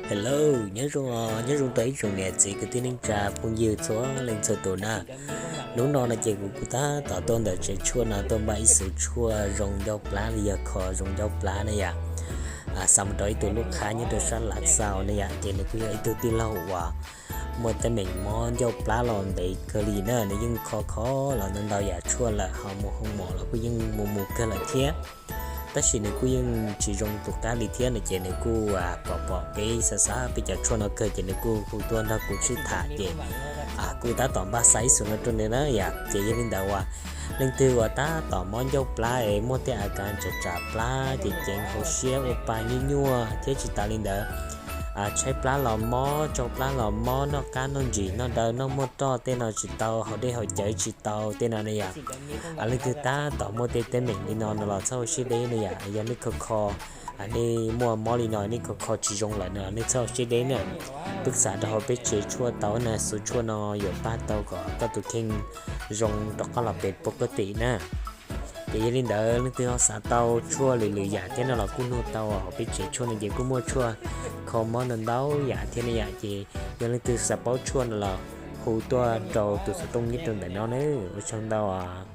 Hello, nyob zoo, nyob zoo rau ib tsoom niam txiv kwv tij neej tsa phooj ywg txhua leej txhua tus na. Hnub no no ces kuv kuj tab tom tuaj ntawm tsev tshuaj no tuaj npaj ib xuv tshuaj zoo ncauj plab li yog kho zoo ncauj plab ne yom. Xa mus rau ib tug lub qhab nyob rau sab Lav Xaus ne yom, ces nws kuj yog ib tug tij laug uas muaj teeb meem mob ncauj plab los ntev kawg li na, nws yeej kho kho los ntau ntau yam tshuaj lawm, ho mus hoo mom los kuj yeej mus mus kawg lawm thiab. Tab sis nws kuj yeej tsis zoo tus qab li thiab no ces nws kuj pom pom peb xav xav peb cov tshuaj no kawg ces nws kuj hu tuaj nrog kuv sib tham ces kuj tab tom npaj xa ib xuv no rau nws na yom. Ces yog li ntawd uas leej twg uas tab tom mob ncauj plab es muaj tej a kav tsam tsam plab ces ceev hauv siab ua pa nyuaj nyuaj thiab tsis tas li ntawd tshaib plab los mob, tsau plab los mob, noj qab noj ntsim noj daw noj muaj roj tej no tsis tau, haus dej haus cawv tsis tau tej no ne yom. Leej twg tab tom muaj tej teeb meem li no no los txhob ua siab deb ne yom. Yog nej kho kho, nej muaj mob li no nej kho kho tsis zoo lawm no nej txhob ua siab deb na. Pab xa rau hauv peb tsev tshuaj tau na, xuv tshuaj no yuav pab tau kom koj tus kheej zoo rov qab los pem pab koj tim na. Ces yog li ntawd leej twg ho xav tau tshuaj lwm lwm yam thiab no los kuj nug tau hauv peb tsev tshuaj no ces kuj muaj tshuaj kho mob ntau ntau yam thiab ne yom. Ces yog leej twg xav paub tshuaj no los hu tuaj rau tus xov tooj nyob rau ntawm no na. Ua tsaug ntau.